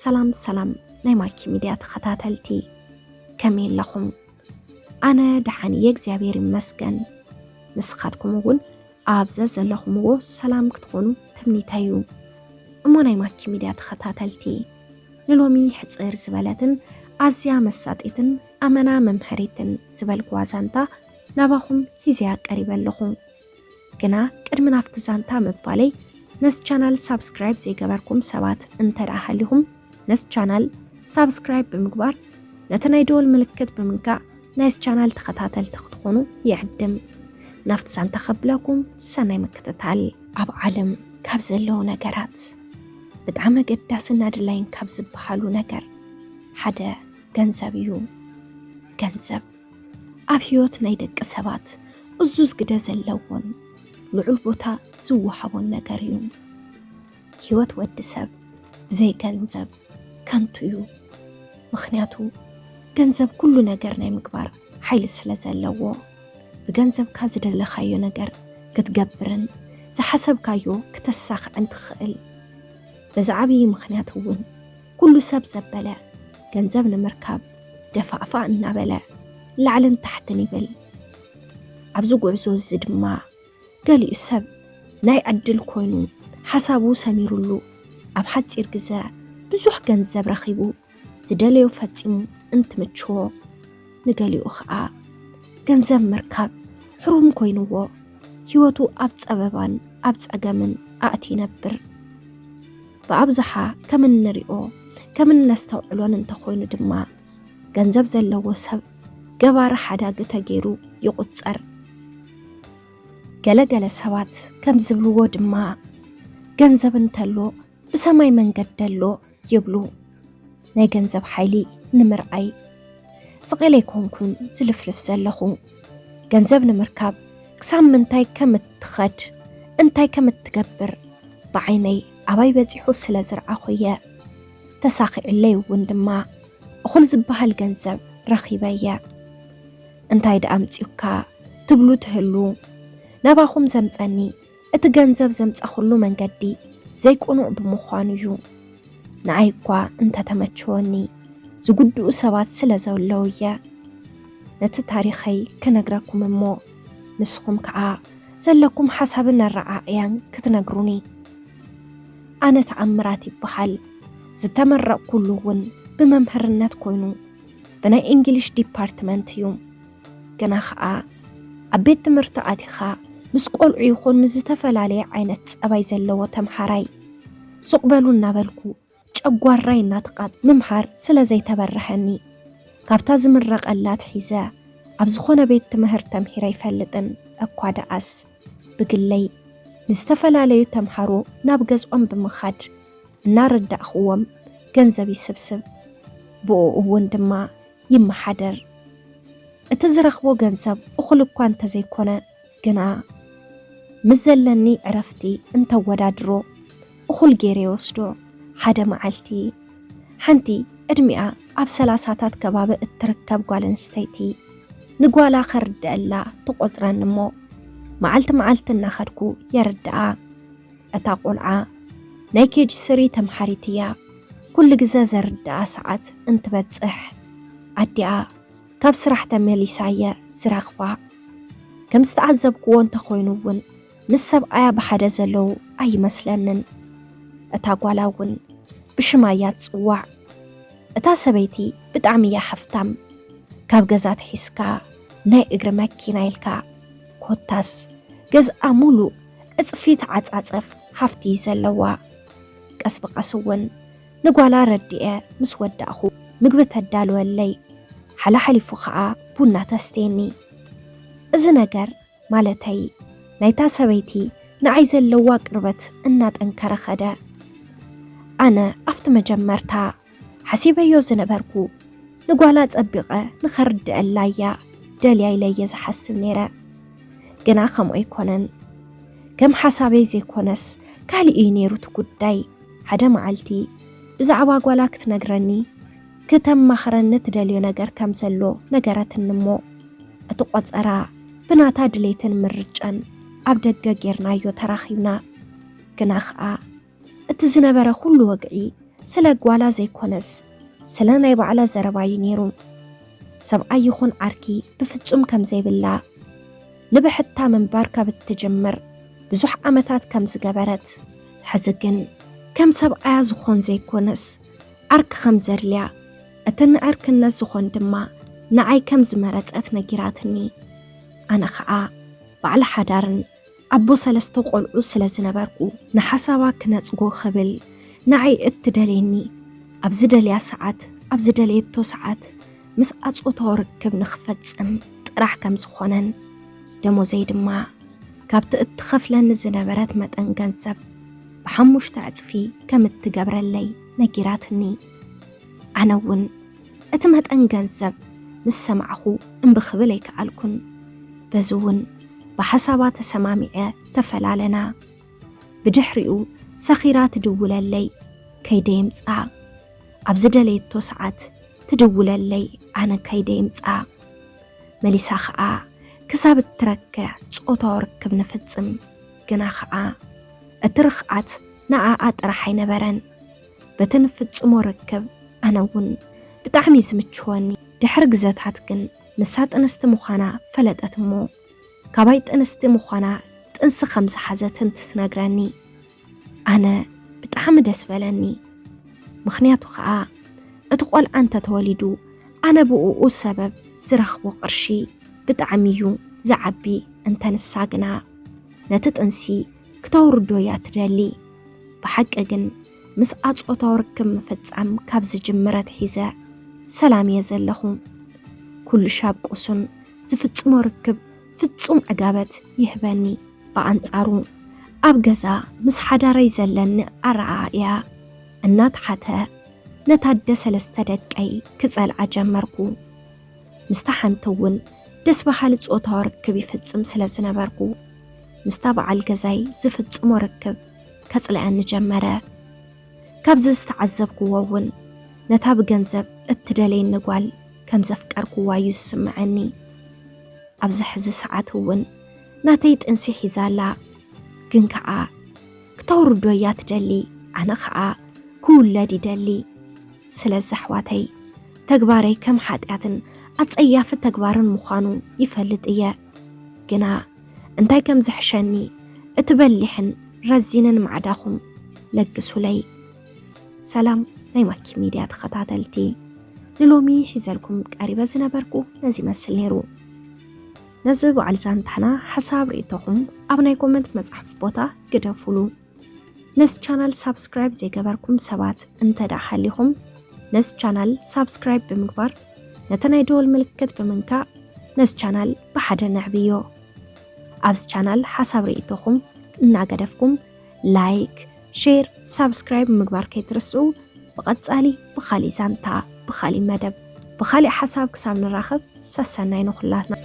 ሰላም ሰላም ናይ ማኪ ሚድያ ተኸታተልቲ፣ ከመይ ኣለኹም? ኣነ ደሓን እየ እግዚኣብሔር ይመስገን። ንስኻትኩም እውን ኣብ ዘዘለኹምዎ ሰላም ክትኾኑ ትምኒተይ እዩ። እሞ ናይ ማኪ ሚድያ ተኸታተልቲ፣ ንሎሚ ሕፅር ዝበለትን ኣዝያ መሳጢትን ኣመና መምሀሪትን ዝበልኩዋ ዛንታ ናባኹም ሒዘያ ቀሪበ ኣለኹ። ግና ቅድሚ ናብቲ ዛንታ ምባለይ፣ ነዚ ቻናል ሳብስክራይብ ዘይገበርኩም ሰባት እንተ ደኣ ሃሊኹም፣ ነዚ ቻናል ሳብስክራይብ ብምግባር ነቲ ናይ ደወል ምልክት ብምንካእ ናይዚ ቻናል ተኸታተልቲ ክትኾኑ ይዕድም። ናብቲ ዛንታ ከብለኩም ሰናይ ምክትታል። ኣብ ዓለም ካብ ዘለዉ ነገራት ብጣዕሚ ኣገዳስን ኣድላይን ካብ ዝበሃሉ ነገር ሓደ ገንዘብ እዩ። ገንዘብ ኣብ ህይወት ናይ ደቂ ሰባት እዙዝ ግደ ዘለዎን ልዑል ቦታ ዝወሃቦን ነገር እዩ። ህይወት ወዲ ሰብ ብዘይ ገንዘብ ከንቱ እዩ። ምኽንያቱ ገንዘብ ኩሉ ነገር ናይ ምግባር ሓይሊ ስለ ዘለዎ፣ ብገንዘብካ ዝደለኻዮ ነገር ክትገብርን ዝሓሰብካዮ ክተሳኽዕን ትኽእል። በዚ ዓብዪ ምኽንያት እውን ኩሉ ሰብ ዘበለ ገንዘብ ንምርካብ ደፋእፋእ እናበለ ላዕልን ታሕትን ይብል። ኣብዚ ጉዕዞ እዚ ድማ ገሊኡ ሰብ ናይ ዕድል ኮይኑ ሓሳቡ ሰሚሩሉ ኣብ ሓፂር ግዘ ብዙሕ ገንዘብ ረኺቡ ዝደለዮ ፈፂሙ እንትምችዎ፣ ንገሊኡ ኸዓ ገንዘብ ምርካብ ሕሩም ኮይንዎ ህይወቱ ኣብ ፀበባን ኣብ ፀገምን ኣእትዩ ይነብር። ብኣብዝሓ ከም እንሪኦ ከም እነስተውዕሎን እንተኾይኑ ድማ ገንዘብ ዘለዎ ሰብ ገባሪ ሓዳጊ ተገይሩ ይቑፀር። ገለ ገለ ሰባት ከም ዝብልዎ ድማ ገንዘብ እንተሎ ብሰማይ መንገዲ ኣሎ ይብሉ። ናይ ገንዘብ ሓይሊ ንምርኣይ ስቕ ኢለ ኣይኮንኩን ዝልፍልፍ ዘለኹ። ገንዘብ ንምርካብ ክሳብ ምንታይ ከም እትኸድ፣ እንታይ ከም እትገብር ብዓይነይ ኣባይ በጺሑ ስለ ዝረኣኹ እየ። ተሳኺዑለይ እውን ድማ እኹል ዝበሃል ገንዘብ ረኺበ እየ። እንታይ ደኣ ኣምጺኡካ ትብሉ ትህሉ፣ ናባኹም ዘምጸኒ እቲ ገንዘብ ዘምጻኹሉ መንገዲ ዘይቅኑዕ ብምዃኑ እዩ። ንዓይ እኳ እንተተመቸወኒ ዝጉድኡ ሰባት ስለ ዘለዉ እየ ነቲ ታሪኸይ ክነግረኩም እሞ፣ ንስኹም ከኣ ዘለኩም ሓሳብን ኣረዓዕያን ክትነግሩኒ። ኣነ ተኣምራት ይበሃል። ዝተመረቕኩሉ እውን ብመምህርነት ኮይኑ ብናይ እንግሊሽ ዲፓርትመንት እዩ። ግና ኸዓ ኣብ ቤት ትምህርቲ ኣቲኻ ምስ ቆልዑ ይኹን ምስ ዝተፈላለየ ዓይነት ጸባይ ዘለዎ ተምሃራይ ሱቕ በሉ እናበልኩ ጨጓራይ እናተቓጥ ምምሃር ስለ ዘይተበረሀኒ፣ ካብታ ዝምረቐላ ኣትሒዘ ኣብ ዝኾነ ቤት ትምህርቲ ተምሂረ ኣይፈልጥን። እኳ ደኣስ ብግለይ ንዝተፈላለዩ ተምሃሮ ናብ ገዝኦም ብምኻድ እናረዳእኽዎም ገንዘብ ይስብስብ፣ ብኡ እውን ድማ ይመሓደር። እቲ ዝረኽቦ ገንዘብ እኹል እኳ እንተዘይኮነ፣ ግና ምስ ዘለኒ ዕረፍቲ እንተወዳድሮ እኹል ገይረ ይወስዶ። ሓደ መዓልቲ ሓንቲ ዕድሚኣ ኣብ ሰላሳታት ከባቢ እትርከብ ጓል ኣንስተይቲ ንጓላ ከርድአላ ትቖጽረኒ እሞ፣ መዓልቲ መዓልቲ እናኸድኩ የርድኣ። እታ ቆልዓ ናይ ኬጂ ስሪ ተምሃሪት እያ። ኩሉ ግዘ ዘርድኣ ሰዓት እንትበጽሕ ኣዲኣ ካብ ስራሕ ተመሊሳ እየ ዝረኽባ። ከም ዝተዓዘብክዎ እንተኾይኑ እውን ምስ ሰብኣያ ብሓደ ዘለዉ ኣይመስለንን። እታ ጓላ እውን ብሽማ እያ ትጽዋዕ። እታ ሰበይቲ ብጣዕሚ እያ ሃፍታም። ካብ ገዛ ትሒዝካ ናይ እግሪ መኪና ኢልካ ኮታስ ገዝኣ ሙሉእ ዕጽፊ ተዓጻጸፍ ሃፍቲ እዩ ዘለዋ። ቀስ ብቐስ እውን ንጓላ ረዲኤ ምስ ወዳእኹ ምግቢ ተዳልወለይ፣ ሓላሓሊፉ ኸኣ ቡና ተስትየኒ። እዚ ነገር ማለተይ ናይታ ሰበይቲ ንዓይ ዘለዋ ቅርበት እናጠንከረ ኸደ። ኣነ ኣብቲ መጀመርታ ሓሲበዮ ዝነበርኩ ንጓላ ጸቢቐ ንኸርድአላ እያ ደልያ ኢለ እየ ዝሓስብ ነይረ። ግና ከምኡ ኣይኮነን። ከም ሓሳበይ ዘይኮነስ ካልእ እዩ ነይሩ እቲ ጉዳይ። ሓደ መዓልቲ ብዛዕባ ጓላ ክትነግረኒ ክተማኽረኒ ትደልዮ ነገር ከም ዘሎ ነገረትኒ እሞ፣ እቲ ቆጸራ ብናታ ድሌትን ምርጫን ኣብ ደገ ጌርናዮ ተራኺብና። ግና ኸኣ እቲ ዝነበረ ኩሉ ወግዒ ስለ ጓላ ዘይኮነስ ስለ ናይ ባዕላ ዘረባ እዩ ነይሩ። ሰብኣይ ይኹን ዓርኪ ብፍጹም ከም ዘይብላ፣ ንብሕታ ምንባር ካብ እትጅምር ብዙሕ ዓመታት ከም ዝገበረት፣ ሕዚ ግን ከም ሰብኣያ ዝኾን ዘይኮነስ ዓርኪ ከም ዘድልያ፣ እቲ ንዕርክነት ዝኾን ድማ ንዓይ ከም ዝመረጸት ነጊራትኒ። ኣነ ኸኣ ባዕሊ ሓዳርን ኣቦ ሰለስተ ቆልዑ ስለ ዝነበርኩ፣ ንሓሳባ ክነጽጎ ክብል ንዓይ እትደልየኒ፣ ኣብ ዝደልያ ሰዓት፣ ኣብ ዝደለየቶ ሰዓት ምስኣ ጾታዊ ርክብ ንኽፈጽም ጥራሕ ከም ዝኾነን፣ ደሞዘይ ድማ ካብቲ እትኸፍለኒ ዝነበረት መጠን ገንዘብ ብሓሙሽተ ዕጽፊ ከም እትገብረለይ ነጊራትኒ። ኣነ እውን እቲ መጠን ገንዘብ ምስ ሰማዕኹ እምቢ ክብል ኣይከኣልኩን። በዚ እውን ብሓሳባ ተሰማሚዐ ተፈላለና። ብድሕሪኡ ሰኺራ ትድውለለይ፣ ከይደ ይምጻ። ኣብ ዝደለየቶ ሰዓት ትድውለለይ፣ ኣነ ከይደ ይምጻ። መሊሳ ኸኣ ክሳብ እትረክዕ ጾታዊ ርክብ ንፍጽም። ግና ኸኣ እቲ ርኽዓት ንዓኣ ጥራሕ ኣይነበረን። በቲ ንፍጽሞ ርክብ ኣነ እውን ብጣዕሚ እዩ ዝምችወኒ። ድሕሪ ግዘታት ግን ንሳ ጥንስቲ ምዃና ፈለጠት እሞ፣ ካባይ ጥንስቲ ምዃና ጥንሲ ከም ዝሓዘት እንትትነግረኒ፣ ኣነ ብጣዕሚ ደስ በለኒ። ምኽንያቱ ኸኣ፣ እቲ ቆልዓ እንተተወሊዱ፣ ኣነ ብእኡ ሰበብ ዝረኽቦ ቅርሺ ብጣዕሚ እዩ ዝዓቢ። እንተ ንሳ ግና ነቲ ጥንሲ ክተውርዶ እያ ትደሊ። ብሓቂ ግን ምስኣ ጾታዊ ርክብ ምፍጻም ካብ ዝጅምር ኣትሒዘ ሰላም እየ ዘለኹ። ኩሉ ሻብ ቁሱን ዝፍጽሞ ርክብ ፍጹም ዕጋበት ይህበኒ። ብኣንጻሩ ኣብ ገዛ ምስ ሓዳረይ ዘለኒ ኣረኣእያ እናተሓተ ነታ ኣደ ሰለስተ ደቀይ ክጸልኣ ጀመርኩ። ምስታ ሓንቲ እውን ደስ በሃሊ ጾታዊ ርክብ ይፍጽም ስለ ዝነበርኩ፣ ምስታ በዓል ገዛይ ዝፍጽሞ ርክብ ከጽልኣኒ ጀመረ። ካብዚ ዝተዓዘብክዎ እውን ነታ ብገንዘብ እትደልየኒ ጓል ከም ዘፍቀርክዋ እዩ ዝስምዐኒ። ኣብዚ ሕዚ ሰዓት እውን ናተይ ጥንሲ ሒዛ ኣላ፣ ግን ከኣ ክተውርዶ እያ ትደሊ፣ ኣነ ከኣ ክውለድ ይደሊ። ስለዚ ኣሕዋተይ፣ ተግባረይ ከም ሓጢኣትን ኣጸያፊ ተግባርን ምዃኑ ይፈልጥ እየ። ግና እንታይ ከም ዝሕሸኒ እቲ በሊሕን ረዚንን ማዕዳኹም ለግሱለይ። ሰላም ናይ ማኪ ሚድያ ተኸታተልቲ፣ ንሎሚ ሒዘልኩም ቀሪበ ዝነበርኩ ነዚ ይመስል ነይሩ። ነዚ በዓል ዛንታና ሓሳብ ርእይቶኹም ኣብ ናይ ኮመንት መጽሓፍ ቦታ ግደፉሉ። ነዚ ቻናል ሳብስክራይብ ዘይገበርኩም ሰባት እንተ ደኣ ሃሊኹም፣ ነዚ ቻናል ሳብስክራይብ ብምግባር፣ ነቲ ናይ ደወል ምልክት ብምንካእ፣ ነዚ ቻናል ብሓደ ነዕብዮ። ኣብዚ ቻናል ሓሳብ ርእይቶኹም እናገደፍኩም፣ ላይክ፣ ሼር፣ ሳብስክራይብ ምግባር ከይትርስኡ። ብቐጻሊ ብኻሊእ ዛንታ፣ ብኻሊእ መደብ፣ ብኻሊእ ሓሳብ ክሳብ ንራኸብ፣ ሰሰናይ ንኹላትና።